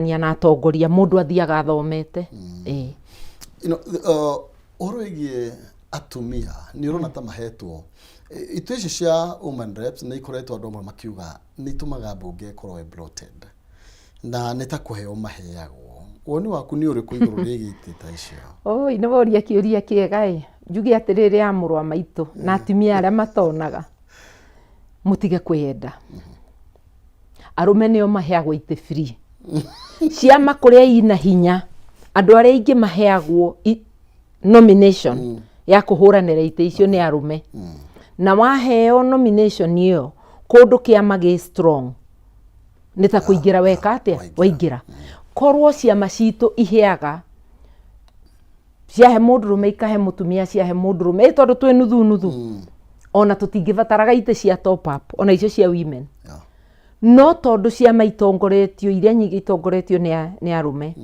Na atongoria mũndũ athiaga athomete. Ĩĩ. Ũhoro wĩgiĩ atumia, nĩ ũrona ta mahetwo itĩ ici cia woman reps? Nĩ ikoretwo andũ amwe makiuga nĩ itũmaga mbunge ĩkorwo ĩ bloated na nĩ ta kũheo maheagwo. Woni waku nĩ ũrĩkũ igũrũ rĩgiĩ itĩ ta icio? Oi, nĩ woria kĩũria kĩega. Ĩ njuge atĩrĩrĩ, ya mũrũ wa maitũ na atumia arĩa matonaga, mũtige kwĩyenda. Arũme nĩo maheagwo itĩ free. Ciama kũrĩa ina hinya, andũ arĩa aingĩ maheagwo nomination ya kũhũranĩra itĩ icio nĩ arũme. Na waheo nomination ĩyo kũndũ kĩama gĩ strong, nĩ ta kũingĩra weka atĩa? Waingĩra. Waingĩra. Korwo ciama citũ iheaga, ciahe mũndũrũme, ikahe mũtumia, ciahe mũndũrũme, ĩ tondũ twĩ nuthu nuthu, ona tũtingĩbataraga itĩ cia top up ona icio cia women. No tondũ ciama itongoretio, iria nyingĩ itongoretio nĩ arũme,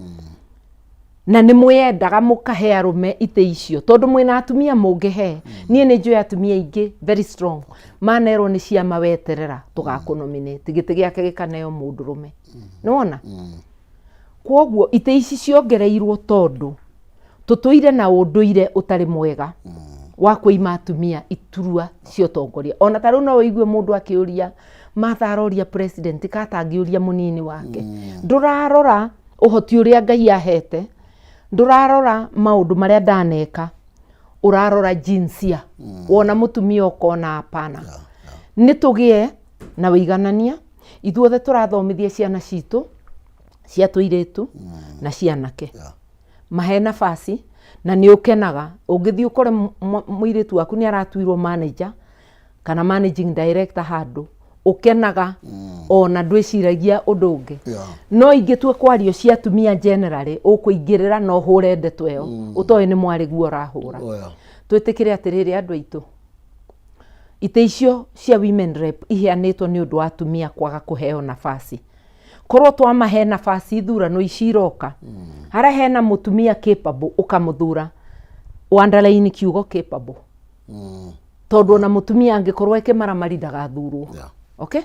na nĩ mwĩendaga mũkahe arũme itĩ icio tondũ mwĩna atumia mũngĩhe. Niĩ nĩ njũĩ atumia aingĩ very strong manerwo nĩ ciama, "Weterera tũgakũnominate," gĩtĩ gĩake gĩkaneo mũndũrũme. Nĩwona? Kwoguo itĩ ici ciongereirwo tondũ tũtũire na ũndũire ũtarĩ mwega wa kũima atumia iturwa cia ũtongoria. Ona ta rĩu no ũigue mũndũ akĩũria, Martha aroria president katangĩũria mũnini wake. Ndũrarora ũhoti ũrĩa Ngai ahete, ndũrarora maũndũ marĩa ndaneka, ũrarora jinsia. Wona mũtumia ũkona hapana. Nĩ tũgĩe na ũiganania. Ithuothe tũrathomithia ciana citũ cia tũirĩtu na cianake, mahe nafasi, na nĩ ũkenaga ũngĩthiĩ ũkore mũirĩtu waku nĩ aratuirwo manager kana managing director handũ. Ũkenaga ona ndwĩciragia ũndũ ũngĩ. No ingĩtua kwario cia atumia generally, ũkũingĩrĩra na ũhũre ndeto ĩyo ũtoĩ nĩ mwarĩguo ũrahũra. Twĩtĩkĩre atĩrĩrĩ, andũ aitũ, itĩ icio cia women rep iheanĩtwo nĩ ũndũ wa atumia kwaga kũheo nafasi. Korwo twamahe nafasi, ithurano ici iroka, harĩa hena mũtumia capable ũkamũthura. Underline kiugo "capable", tondũ ona mũtumia angĩkorwo ekĩmaramari ndagathurwo. Okay?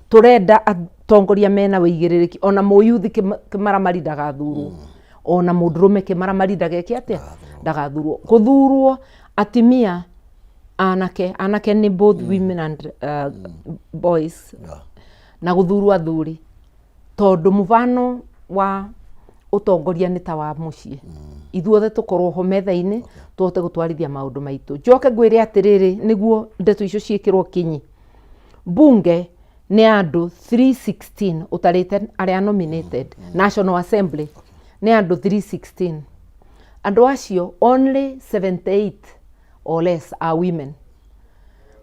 Tũrenda atongoria mena wĩigĩrĩrĩki. Ona mũyuthi kĩmaramari ndagathurwo, ona mũndũrũme kĩmaramari ndageke atĩa? Ndagathurwo. Gũthurwo atimia, anake, anake nĩ both women and boys, na gũthurwo athuri, tondũ mũbano wa ũtongoria nĩ ta wa mũciĩ, ithuothe tũkorwo ho metha-inĩ tũhote gũtwarithia maũndũ maitũ. Njoke ngwĩre atĩrĩrĩ, nĩguo ndeto icio ciĩkĩrwo kinyi, bunge nĩ andũ 316 ũtarĩte arĩa nominated. National Assembly nĩ andũ 316. Andũ acio only 78 or less are women.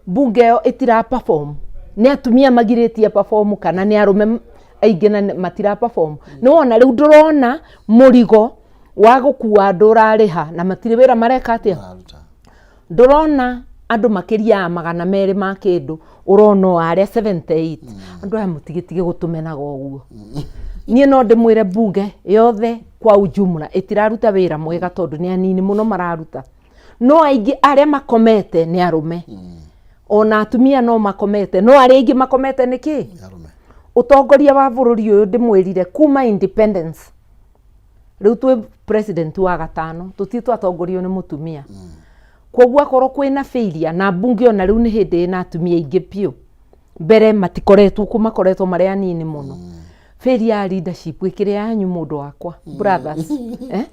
Bunge ĩyo ĩtira perform. Nĩ atumia magirĩtie perform kana nĩ arũme aingĩ na matira perform? Nĩ wona rĩu ndũrona mũrigo wa gũkua andũ ũrarĩha na matirĩ wĩra mareka atĩa? Mararuta. Ndũrona andũ makĩria ya 200 ma kĩndũ, ũrona o arĩa 78. Andũ aya mũtigĩtige gũtũmenaga ũguo. Niĩ no ndĩmwĩre bunge yothe kwa ujumla ĩtiraruta wĩra mwega tondũ nĩ anini mũno mararuta, no aingĩ arĩa makomete nĩ arũme. Ona atumia no makomete, no arĩa aingĩ makomete nĩ kĩ? Nĩ arũme. Ũtongoria wa bũrũri ũyũ, ndĩmwĩrire, kuma independence, rĩu twĩ president wa gatano, tũtirĩ twatongorio nĩ mũtumia. Koguo akorwo kwĩna failure na mbunge, ona rĩu nĩ hĩndĩ ĩna atumia aingĩ biũ, mbere matikoretwo kuo, makoretwo marĩ anini mũno. Failure ya leadership ĩkĩrĩ yanyu, mũndũ wakwa, brothers, eh?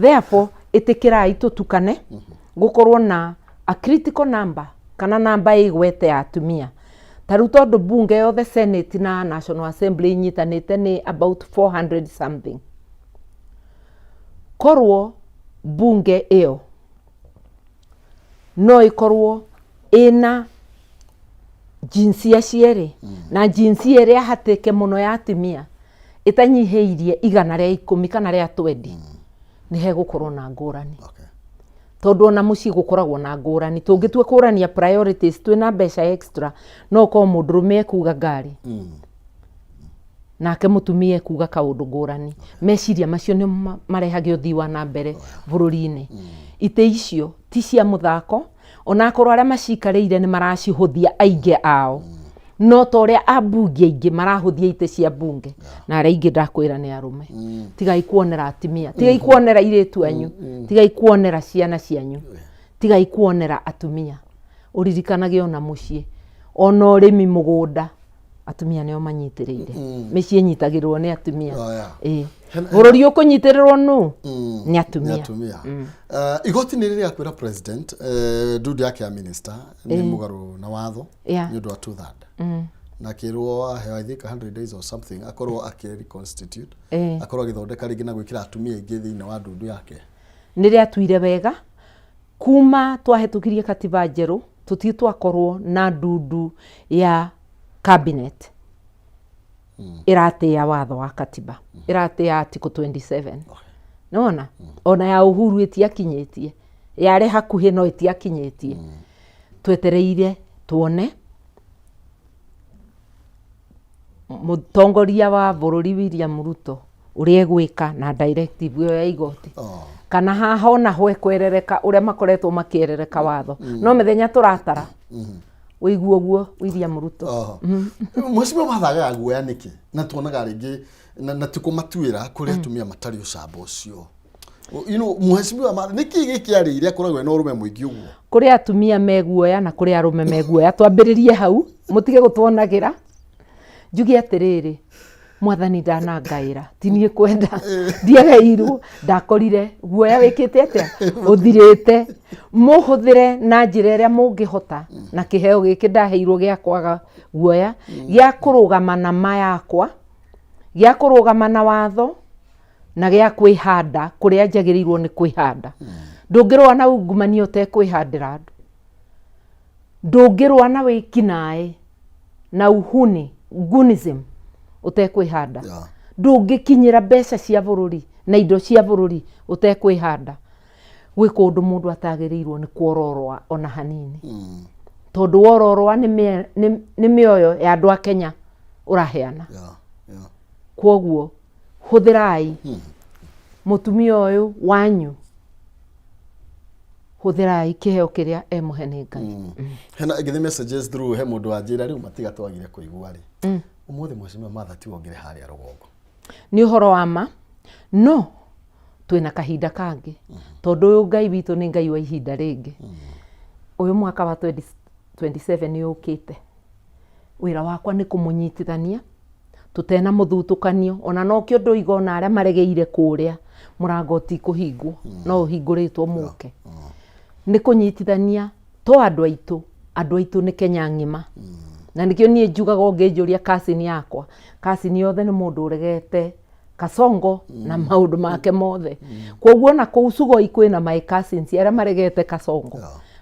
Therefore ĩtĩkĩrai tũtukane, gũkorwo na a critical number kana namba ĩgwete ya atumia. Ta rĩu tondũ bunge yothe, Senate na National Assembly inyitanĩte, nĩ about 400 something. Korwo bunge ĩyo no ĩkorwo ĩna jinsia cierĩ, na jinsia ĩrĩa hatĩke mũno ya atumia ĩtanyihĩirie 110 kana rĩa 20, nĩ hegũkorwo na ngũrani. Tondũ ona mũciĩ gũkoragwo na ngũrani. Tũngĩtua kũrania priorities, twĩna mbeca extra, no ũkorwo mũndũrũme ekuga ngari, nake mũtumia ekuga kaũndũ ngũrani. Meciria macio nĩ marehage ũthii wa na mbere bũrũri-inĩ. Itĩ icio ti cia mũthako, onakorwo arĩa macikarĩire nĩ maracihũthia aingĩ ao. No ta ũrĩa ambunge aingĩ marahũthia itĩ cia mbunge, na arĩa aingĩ ndakwĩra nĩ arũme. Tigai kuonera atumia, tigai kuonera airĩtu anyu, tigai kuonera ciana cianyu, tigai kuonera atumia. Ũririkanage ona mũciĩ, ona ũrĩmi mũgũnda, atumia nĩo manyitĩrĩire. Mĩciĩ ĩnyitagĩrĩrwo nĩ atumia. Oh, yeah. Ĩĩ. Bũrũri ũkũnyitĩrĩrwo nũ? Nĩ Nĩ atumia. Atumia. Igoti nĩ rĩrĩa kwĩra president ndundu yake ya minister nĩ mũgarũ na watho nĩ ũndũ wa two third, na akĩrwo aheo, I think, 100 days or something akorwo akĩ reconstitute, akorwo agĩthondeka rĩngĩ na gwĩkĩra atumia aingĩ thĩinĩ wa ndundu yake. Nĩ rĩatuire wega. Kuma twahĩtũkirie katiba njerũ, tũtirĩ twakorwo na ndundu ya cabinet ĩratĩĩa watho wa katiba, ĩratĩĩa article 27. Nĩwona ona ya Uhuru ĩtiakinyĩtie, yarĩ hakuhĩ no ĩtiakinyĩtie. Twetereire tuone mũtongoria wa bũrũri William Ruto ũrĩa egwĩka na directive ĩyo ya igoti, kana haha ona ho ekwerereka ũrĩa makoretwo makĩerereka watho. No mĩthenya tũratara ũigua ũguo William Ruto. Oh. Mheshimiwa, mathagaga guoya nĩkĩ? Na tuonaga rĩngĩ na ti kũmatuĩra, kũrĩ atumia matarĩ ũcamba ũcio. Mheshimiwa, nĩkĩ gĩkĩ arĩire akoragwo ena ũrũme mũingĩ ũguo? Kũrĩ atumia meguoya na kũrĩ arũme meguoya. Twambĩrĩrie hau, mũtige gũtuonagĩra. Njuge atĩrĩrĩ, Mwathani ndanangaĩra, ti niĩ kwenda, ndiagairwo, ndakorire guoya wĩkĩte atĩa, ũthirĩte. Mũhũthĩre na njĩra ĩrĩa mũngĩhota na kĩheo gĩkĩ ndaheirwo gĩa kwaga guoya, gĩa kũrũgama na ma yakwa, gĩa kũrũgama na watho, na gĩa kwĩhanda kũrĩa njagĩrĩirwo nĩ kwĩhanda. Ndũngĩrũa na ungumania ũtekwĩhandĩra andũ. Ndũngĩrũa na wĩkinaĩ na uhuni, gunism, ũtekwĩhanda. Ndũngĩkinyĩra mbeca cia bũrũri na indo cia bũrũri ũtekwĩhanda. Gwĩ kũndũ mũndũ atagĩrĩirwo nĩ kwororoa ona hanini, tondũ wororoa nĩ mĩoyo ya andũ a Kenya ũraheana. Kwoguo hũthĩrai mũtumia ũyũ wanyu, hũthĩrai kĩheo kĩrĩa emũhe nĩ Ngai. Hena ngĩthi messages through, he mũndũ wanjĩra rĩu matiga twagire kũigua rĩ ũmũthĩ Mheshimiwa Martha tiwe ũngĩrĩ harĩa rũgongo. Nĩ ũhoro wa ma, no twĩna kahinda kangĩ, tondũ ũyũ Ngai witũ nĩ Ngai wa ihinda rĩngĩ. Ũyũ mwaka wa 2027 nĩ ũkĩte. Wĩra wakwa nĩ kũmũnyitithania tũtena mũthutũkanio. Ona nokĩo ndoiga ona arĩa maregeire kũrĩa, mũrango ũtikũhingwo, no ũhingũrĩtwo mũke. Nĩ kũnyitithania to andũ aitũ, andũ aitũ nĩ Kenya ng'ima. Na nĩkĩo niĩ njugaga, ũngĩnjũria cousin yakwa, cousin yothe nĩ mũndũ ũregete Kasongo na maũndũ make mothe. Koguo ona kũu Sugoi kwĩna my cousins arĩa maregete Kasongo.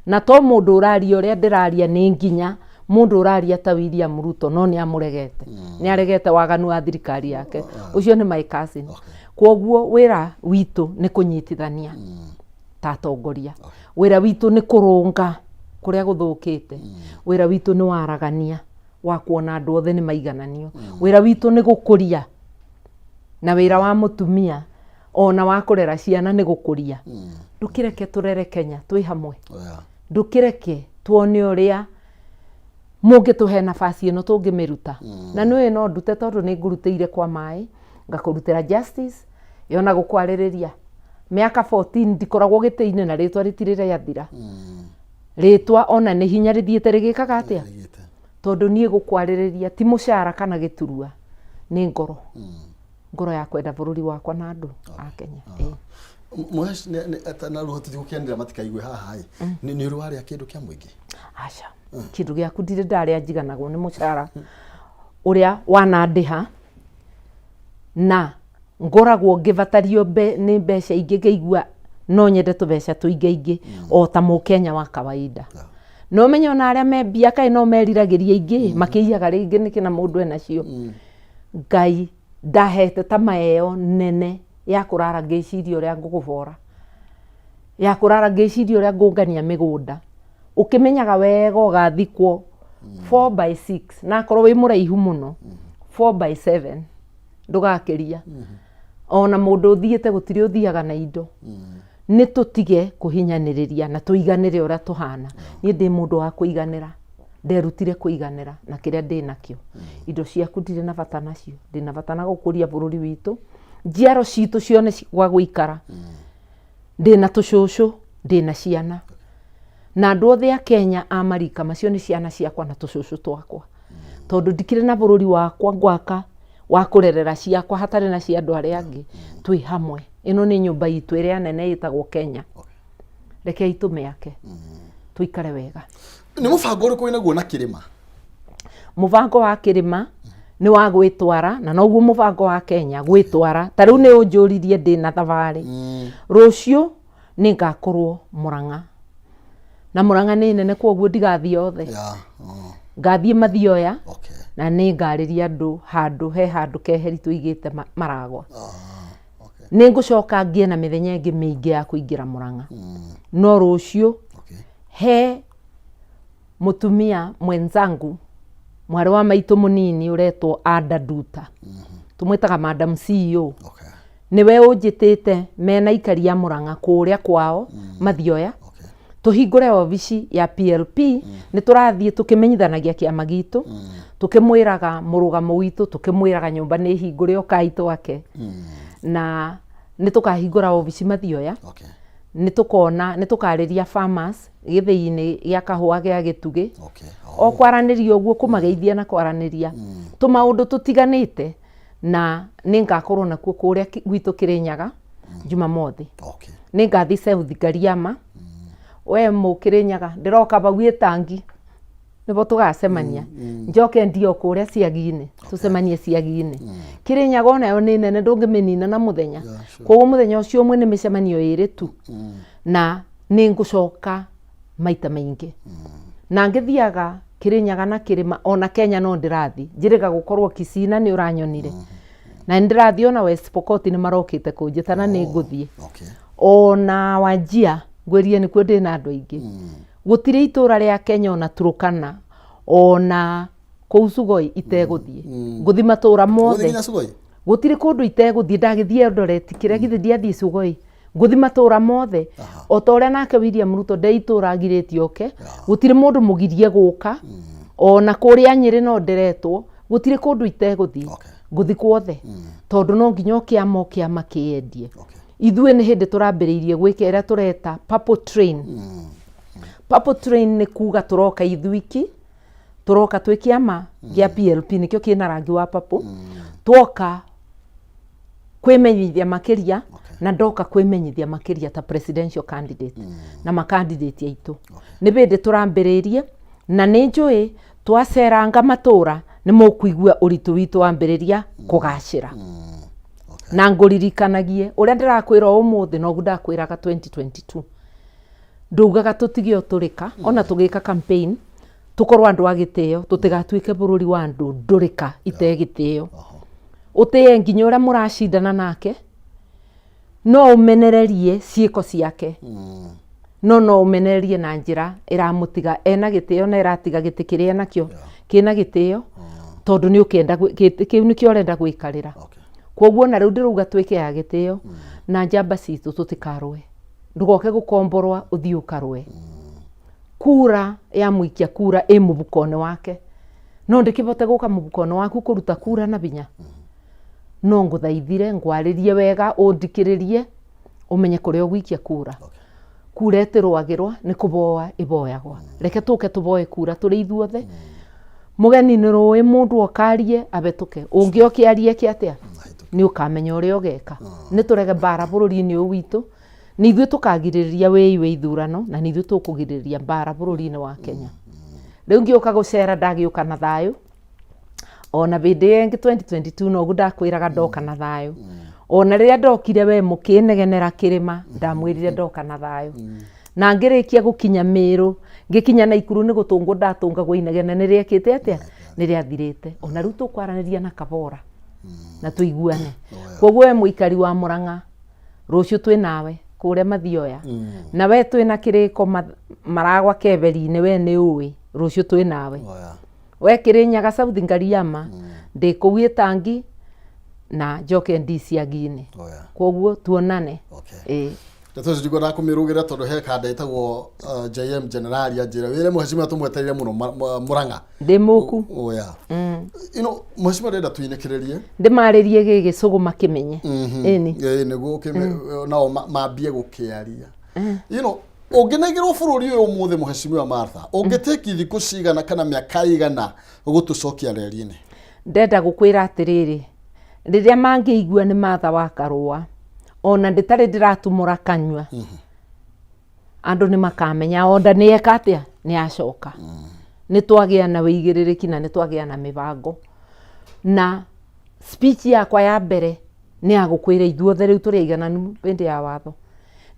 Na to mũndũ ũraria ũrĩa ndĩraria, nĩ nginya mũndũ ũraria ta William Ruto, no nĩ amũregete, nĩ aregete waganu wa thirikari yake. Ũcio nĩ my cousin. Koguo wĩra witũ nĩ kũnyitithania ta atongoria, wĩra witũ nĩ kũrũnga kũrĩa gũthũkĩte, wĩra witũ nĩ waragania wa kuona andũ othe nĩ maigananio, wĩra witũ nĩ gũkũria. Na wĩra wa mũtumia ona wa kũrera ciana nĩ gũkũria. Ndũkĩreke tũrere Kenya twĩ hamwe. Ndũkĩreke tuone ũrĩa mũngĩtũhe nabasi ĩno tũngĩmĩruta. Na nĩũĩ no ndute, tondũ nĩ ngũrutĩire kwa maĩ, ngakũrutĩra justice yona gũkwarĩrĩria mĩaka 14 ndikoragwo gĩtĩ-inĩ na rĩtwa rĩtirĩ rĩathira. Rĩtwa ona nĩ hinya rĩthiĩte rĩgĩkaga atĩa. Rĩgĩte. Tondũ niĩ gũkwarĩrĩria ti mũcara kana gĩturua, nĩ ngoro, ngoro ya kwenda bũrũri wakwa na andũ a Kenya. Ĩĩ. Mũhesh na rũhoti gũkĩanĩra matikaigue haha ĩ, nĩ ũrĩ warĩa kĩndũ kĩa mũingĩ? Aca, kĩndũ gĩaku ndirĩ ndarĩa. Njiganagwo nĩ mũcara ũrĩa wanandĩha, na ngoragwo ngĩbatario nĩ mbeca ingĩ, ngaigua no nyende tũbeca tũingaingĩ o ta mũkenya wa kawaida. No menye ona arĩa me mbia kaĩ no meriragĩria ingĩ, makĩiyaga rĩngĩ nĩkĩ na mũndũ enacio. Ngai ndahete tama ĩyo nene ya kũrara ngĩciria ũrĩa ngũgũbora, ya kũrara ngĩciria ũrĩa ngũngania mĩgũnda. Ũkĩmenyaga wega ũgathikwo 4 by 6, na akorwo wĩ mũraihu mũno 4 by 7, ndũgakĩria. Ona mũndũ ũthiĩte gũtirĩ ũthiaga na indo. Nĩ tũtige kũhinyanĩrĩria na tũiganĩre ũrĩa tũhana. Niĩ ndĩ mũndũ wa kũiganĩra. Nderutire kũiganĩra na kĩrĩa ndĩ nakĩo. Indo ciaku ndirĩ na bata nacio, ndĩ na bata na gũkũria bũrũri witũ, njiaro citũ cione gwa gũikara. Ndĩ na tũcũcũ, ndĩ na ciana. Na andũ othe a Kenya a marika macio nĩ ciana ciakwa na tũcũcũ twakwa. Tondũ ndikĩrĩ na bũrũri wakwa ngwaka wa kũrerera ciakwa hatarĩ na cia andũ arĩa angĩ. Twĩ hamwe. Ĩno nĩ nyũmba itũ ĩrĩa nene ĩtagwo Kenya. Rekei tũmĩake. Tũikare wega. Nĩ mũbango ũrĩkũ wĩnaguo na kĩrĩma? Mũbango wa kĩrĩma nĩ wa gwĩtwara na noguo mũbango wa Kenya gwĩtwara. Ta rĩu nĩ ũnjũririe ndĩ na thabarĩ. Rũciũ nĩ ngakorwo Mũrang'a. Na Mũrang'a nĩ nene kwoguo ndigathiĩ othe. Ngathiĩ Mathioya na nĩ ngarĩria andũ handũ he handũ keheri tũigĩte maragwa. Nĩ ngũcoka ngĩe na mĩthenya ĩngĩ mĩingĩ ya kũingĩra Mũrang'a. No rũciũ he mũtumia mwenzangu mwarĩ wa maitũ mũnini ũretwo Ada Nduta. Tũmwĩtaga Madam CEO. Nĩwe ũnjĩtĩte mena aikari a Mũrang'a kũrĩa kwao Mathioya. Tũhingũre obici ya PLP. Nĩ tũrathiĩ tũkĩmenyithanagia kĩama gitũ, tũkĩmwĩraga mũrũgamo witũ, tũkĩmwĩraga nyũmba nĩ hingũre ũkai twake. Na nĩ tũkahingũra obici Mathioya. Nĩ tũkona, nĩ tũkarĩria farmers gĩthĩi-inĩ gĩa kahũa gĩa Gĩtugĩ. O kwaranĩria ũguo, kũmageithia na kwaranĩria tũmaũndũ tũtiganĩte. Na nĩ ngakorwo nakuo kũrĩa gwitũ Kĩrĩnyaga Jumamothi. Nĩ ngathiĩ South Ngariama. We mũkĩrĩnyaga ndĩroka bau ĩtangi nĩbo tũgacemania. Njoke ndio kũrĩa Ciagi-inĩ, tũcemanie Ciagi-inĩ. Kĩrĩnyaga onayo nĩ nene, ndũngĩmĩnina na mũthenya. Koguo mũthenya ũcio ũmwe nĩ mĩcemanio ĩrĩ tu. Na nĩ ngũcoka maita maingĩ. Na ngĩthiaga Kĩrĩnyaga na kĩrĩma, ona Kenya no ndĩrathiĩ. Njĩrĩga gũkorwo Kisii na nĩ ũranyonire. Na nĩ ndĩrathiĩ ona West Pokot nĩ marokĩte kũnjĩta na nĩ ngũthiĩ. Ona Wajir ngwĩrire nĩkuo ndĩna andũ aingĩ. Gũtirĩ itũra rĩa Kenya ona Turkana ona kũu Sugoi itegũthiĩ. Ngũthiĩ matũra mothe. Ũgũthiĩ nginya Sugoi? Gũtirĩ kũndũ itegũthiĩ. Ndagĩthiĩ Eldoret kĩrĩa githĩ ndiathiĩ Sugoi. Ngũthiĩ matũra mothe. O ta ũrĩa nake William Ruto nde itũra agirĩtie oke. Gũtirĩ mũndũ mũgirie gũka. Ona kũrĩa Nyĩrĩ no ndĩretwo. Gũtirĩ kũndũ itegũthiĩ. Ngũthiĩ kuothe. Tondũ no nginya o kĩama o kĩama kĩyendie. Ithuĩ nĩ hĩndĩ tũrambĩrĩirie gwĩka ĩrĩa tũreta Purple Train. Purple Train nĩ kuga tũroka ithuiki, tũroka twĩ kĩama gĩa PLP nĩkĩo kĩna rangi wa purple. Twoka kwĩmenyithia makĩria na ndoka kwĩmenyithia makĩria ta presidential candidate na ma candidate aitũ. Nĩ hĩndĩ tũrambĩrĩirie na nĩ njũĩ twaceranga matũra nĩ mũkũigua ũritũ witũ wambĩrĩria kũgacĩra. Na ngũririkanagie ũrĩa ndĩrakwĩra ũmũthĩ noguo ndakwĩraga 2022. Ndaugaga tũtige ũtũrĩka ona tũgĩka campaign tũkorwo andũ a gĩtĩo, tũtigatuĩke bũrũri wa andũ ndũrĩka ite gĩtĩo. Ũtĩe nginya ũrĩa mũracindana nake, no ũmenererie ciĩko ciake. No no ũmenererie na njĩra ĩramũtiga ena gĩtĩo na ĩratiga gĩtĩ kĩrĩa enakĩo kĩna gĩtĩo, tondũ nĩ ũkĩenda gĩtĩ kĩu nĩkĩo ũrenda gwĩkarĩra. Koguo ona rĩu ndĩrauga twĩke a gĩtĩo na njamba citũ tũtikarũe. Ndũgoke gũkomborwa ũthiĩ ũkarũe. Kura ya mũikia kura ĩ mũbuko-inĩ wake. No ndĩkĩbote gũka mũbuko-inĩ waku kũruta kura na binya. No ngũthaithire, ngwarĩrie wega, ũndikĩrĩrie, ũmenye kũrĩa ũgũikia kura. Kura ĩtĩrũagĩrwo, nĩ kũboa ĩboyagwo. Reke tũke tũboe kura tũrĩ ithuothe. Mũgeni nĩ rũĩ mũndũ okarie abetũke. Ũngĩ oke arie eke atĩa? Nĩ ũkamenya ũrĩa ũgeka. Nĩ tũrege mbara bũrũri-inĩ ũyũ witũ. Nĩ ithuĩ tũkagirĩrĩria wĩi wa ithurano na nĩ ithuĩ tũkũgirĩrĩria mbara bũrũri-inĩ wa Kenya. Rĩu ngĩũka gũcera ndagĩũka na thayũ. Ona hĩndĩ ĩyo ĩngĩ 2022 noguo ndakwĩraga ndoka na thayũ. Ona rĩrĩa ndokire we mũkĩnegenera kĩrĩma ndamwĩrire ndoka na thayũ. Na ngĩrĩkia gũkinya Mĩrũ, ngĩkinya Naikuru nĩ gũtũngwo ndatũngagwo inegene nĩ rĩekĩte atĩa? Nĩ rĩathirĩte. Ona rĩu tũkwaranĩria na kabora na tũiguane. Koguo we mũikari wa Mũrang'a, rũciũ twĩ nawe kũrĩa Mathioya. Na we twĩ na kĩrĩko maragwa keberi-inĩ, we nĩ ũĩ rũciũ twĩ nawe. We Kĩrĩnyaga South Ngariama, ndĩ kũu Ĩtangi na njoke ndiciagi-inĩ. Koguo tuonane. Ndeto icio ndikwendaga kũmĩrũgĩra tondũ he kanda ĩtagwo JM Generali anjĩra wĩre mheshimiwa tũmwetereire mũno Mũrang'a. Ndĩ mũku. Oh, yeah. You know, mheshimiwa ndĩrenda tũinĩkĩrĩrie. Ndĩmarĩrie gĩgĩcũgũ makĩmenye. Ĩni. Ĩĩ, nĩguo nao mambie gũkĩaria. You know, ũngĩnengerwo bũrũri ũyũ ũmũthĩ mheshimiwa Martha, ũngĩtĩki thikũ cigana kana mĩaka igana gũtũcokia reri-inĩ? Ndenda gũkwĩra atĩrĩrĩ, rĩrĩa mangĩigua nĩ Martha wa Karũa, ona ndĩtarĩ ndĩratumũra kanyua, andũ nĩ makamenya onda nĩ eka atĩa, nĩ acoka. Nĩ twagĩa na wĩigĩrĩrĩki na nĩ twagĩa na mĩbango. Na speech yakwa ya mbere nĩ ya gũkwĩra ithuothe rĩu tũrĩ aigananu hĩndĩ ya watho.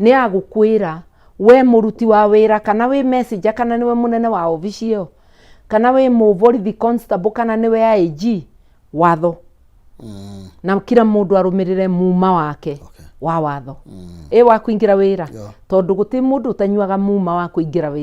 Nĩ ya gũkwĩra we mũruti wa wĩra kana wĩ messenger kana nĩwe mũnene wa obici ĩyo, kana wĩ mũborithi constable kana nĩwe IG, watho. Na kila mũndũ arũmĩrĩre muma wake wa watho. Ĩ wa kũingĩra wĩra. Tondũ gũtirĩ mũndũ ũtanyuaga muma wa kũingĩra wĩra.